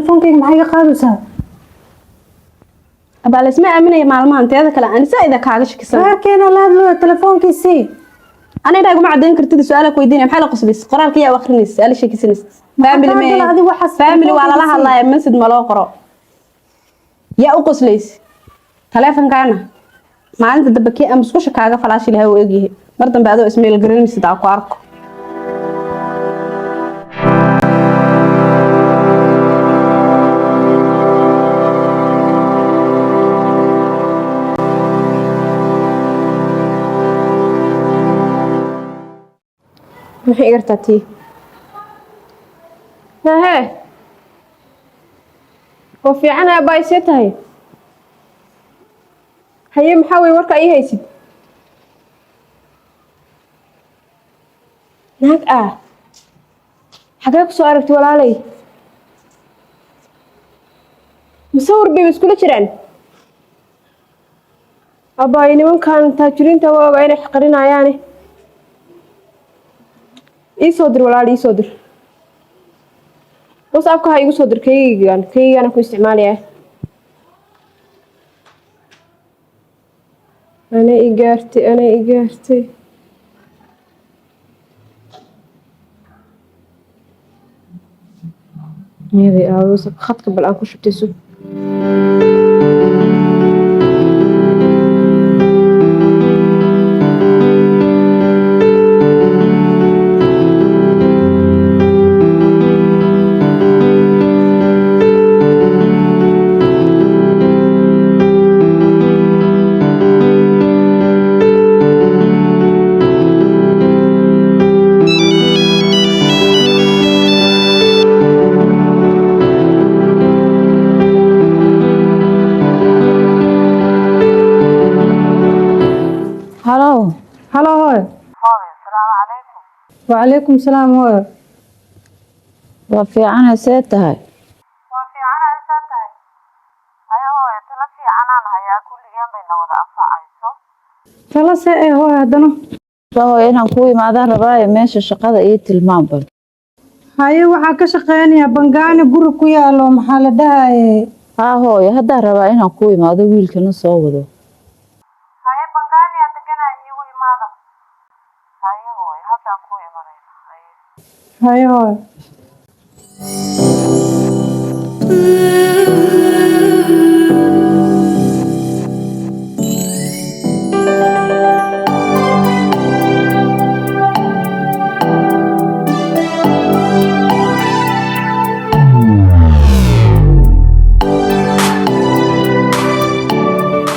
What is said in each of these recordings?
Telefoonkayga maxay iga qaadaysaa? Abaa, laysma aaminaya maalmahan. Teeda kale, ani saa-ida kaaga shakisan. Reerkeena la hadlooya, telefoonkiisii. Ana indhaha iguma caddayn kartid. Su-aala ku weydiinaya, maxaa la qoslaysa? Qoraalka yaa u akhrinaysa? Ala sheekisanaysa? Family Maxaa me kaa gala adiga waxaas? Family waa lala Telefoonkiisii. hadlaaya, message ma loo qoro. Yaa u qoslaysa taleefonkaana? Maalinta dambe kii aan musqusha kaaga falaashi lahaa uu egyahay. Mar dambe adoo ismail garanaysid aa ku arko. Maxay igartaa tii? Hahee, oo fiican aabba, ay see tahay? Haye, maxaa wey warka ii haysid? Naag ah xagee ku soo aragtay, walaalay? Musawir bay iskula jiraan. Abbaay, nimankan taajiriinta waa ogaa inay xaqarinayaane. Ii soo dir, walaal, ii soo dir. WhatsAppka ha igu soo dir. Kaygigan, kaygana ku isticmaalaya. Ana i gaartay, ana i gaartay. Meeday aawo WhatsApp khadka? Bal aan ku shubtay, sug. Halow. Halo, hooyo. Wacalaykum salaam, hooyo. Waa fiicana, see tahay? Waa fiicanahay, saa tahay? Haya hooyo, talo fiicanaan hayaa, kulligeen bayna wada anfacayso. Talo see eh, hooyo, haddana? Hooyo, inaan kuu imaadaan rabaayo, meesha shaqada ii tilmaam bal. Haye, waxaa ka shaqeynayaa Bangaani, guri ku yaalo, maxaa la dhahaye? Haa hooyo, haddaan rabaa inaan kuu imaado, wiilkana soo wado. Haye, Bangaani aa deganaya, iigu imaada. Haye hooyo, haddaan kuu imanayna, haye. Haye, hooyo.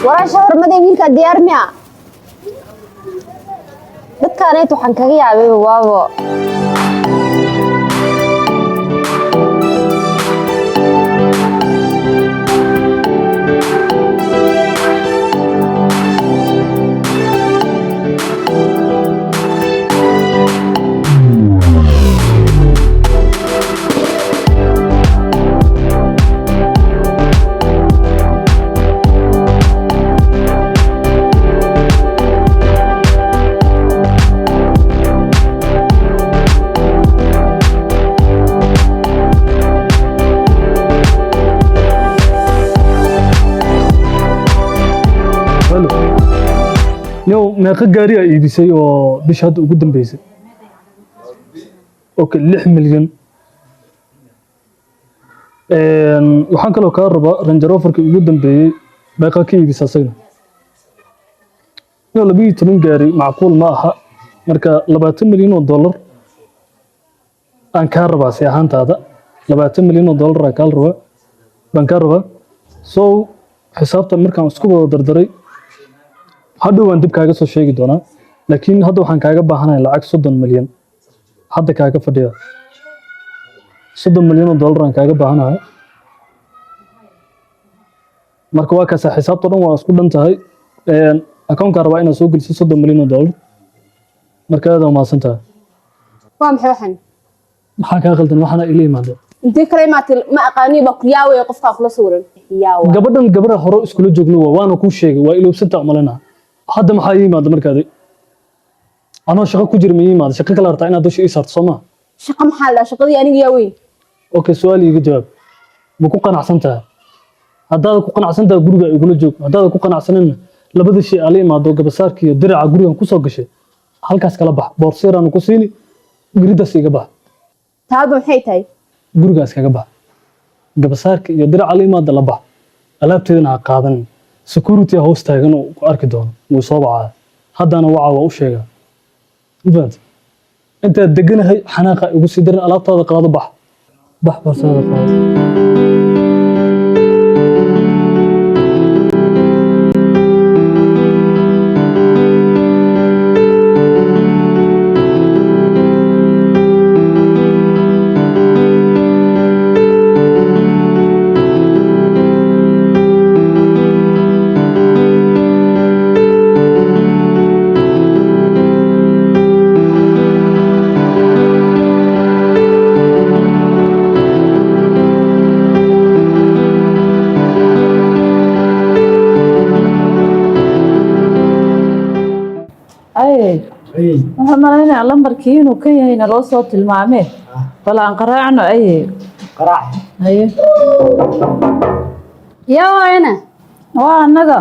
Walaasha hormaday, wiilkaa diyaar miya? Dadkaanayt waxaan kaga yaabayba waabo. Halo. Yow, meeqa gaari aa iibisay oo bisha hadda ugu dambeysay? Okay, 6 milyan. Waxaan kaloo kaa rabaa Range Roverkii ugu dambeeyey, meeqa ka iibisa asagna? Yow, 12 gaari macquul ma aha. Marka $20 milyan aan kaa rabaa si ahaantaada. $20 milyan aan kaa rabaa, baan kaa rabaa. So xisaabta markaan isku wada dardaray, hadhow waan dib kaaga soo sheegi doonaa, laakiin hadda waxaan kaaga baahanahay lacag 30 milyan hadda kaaga fadhiya. $30 milyan aan kaaga baahanahay. Marka waa kaasa, xisaabta dhan waa isku dhan tahay. Akoonkaa rabaa inaad soo geliso $30 milyan. Marka aad umahadsan tahay. Waa maxay waxan? Maxaa kaa qaldan? Waxaana ila imaada. Intee kala imaatay? Ma aqaani baa ku yaawaya qofkaa kula sawiran yaawa. Gabadhan gabadha hore iskula joogno waa, waana kuu sheegay, waa ilowsanta umalena. Hadda maxaa ii imaada markaadi anoo shaqo ku jira? Ma ii imaada shaqo kala rabtaa inaad dusha ii saarto, soo maa? Shaqa maxaa la dhahaa? Shaqadii aniga yaa weyn. Okay, su-aal iiga jawaab. Ma ku qanacsan tahay? Haddaad ku qanacsan tahay, guriga igula joog. Haddaad ku qanacsanina, labada shay aa la imaado, gabasaarka iyo diraca gurigan kusoo gashay, halkaas kala bax. Boorseeraanu ku siini, guridaas iga bax. Taadu maxay tahay? Gurigaas kaga bax. Gabasaarka iyo diraca la imaada la bax, alaabteedana ha qaadanin. Security hoos taagan oo ku arki doono, wuu soo wacaa. Haddana waca, waa u sheegaa. Ma fahamtay? Intaad deganahay xanaaqa igu sii darin. Alaabtaada qaado, bax, bax, boorsaada qaado. Ay, waxaan malaynayaa lambarkii inuu kan yahayna loo soo tilmaamee. Bal aan qaraacno, aye. Qaraac. Haye. Yaa waayana? Waa annaga.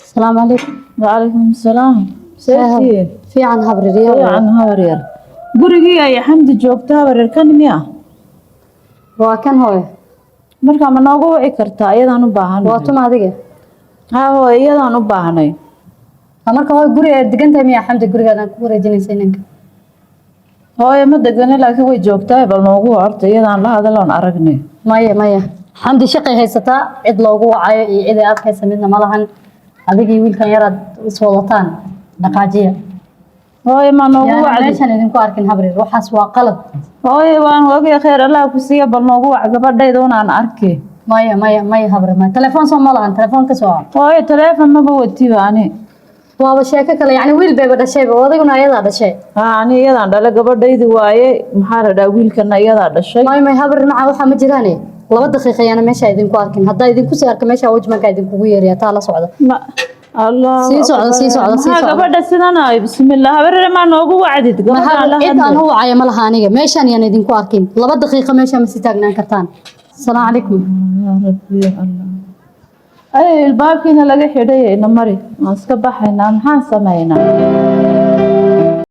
Asalaamu calaykum. Wacalaykum asalaam. Seetihiin? Fiican, habriiryaal. Fiican, habaryar. Gurigii ay Xamdi joogto, habaryar, kan miya? Waa kan, hooyo. Marka ma noogu wici kartaa? Iyadaan u baahanay. Waa tuma adiga? Haa hooyo, iyadaan u baahnay. Ha, marka hooyo, guriga aad degan tahay miya Xamdi gurigaadaan ku wareejinaysa inanka? Hooyo, ma degana, laakiin way joogtaa. Bal noogu horta iyadaan la hadaloon aragnay. Maya, maya, Xamdi shaqay haysataa. Cid loogu wacayo iyo cid ay arkaysa midna ma lahan. Adigii wiilkan yaraad iswadataan, dhaqaajiya. Hooyo, ma noogu Yaana wacdi? Meeshan idinku arkin, habrir, waxaas waa qalad. Hooyo, waan ogay. Khayr Allah ku siiya, bal noogu wac gabadhayda unaan arki. Maya, maya, maya, habrir, maya. Telefoon soo ma lahan? Telefoon ka soo wac. Hooyo, telefoon maba watiba ani. Waaba sheeko kale. Yacni wiil bayba dhashayba, odayguna ayadaa dhashay. Haa, ani iyadaan dhalay, gabadhaydi waaye. Maxaa la dhahaa, wiilkana iyadaa dhashay. Maya, maya, habrir, maca waxaa ma jiraane. 2 daqiiqa ayaana meesha idinku arkin. Haddaa idinku sii arka meesha, wajmanka idinkugu yeeraya, taa la socda. Ma Allah. Sii socda, sii socda, sii Maxaa socda. gabadha sidan ay? Bismillah, habarere, maa noogu wacdid gabadhaan la Cid aan hadlay? u wacaya ma laha aniga. Meeshaan yaan idinku arkin. 2 daqiiqa meesha ma sii taagnaan kartaan. Asalaamu calaykum. Yaa Rabbi, ya Allah. Ay, albaabkiina laga xidhay, ina mari. Waan iska baxaynaa. Maxaan samaynaa?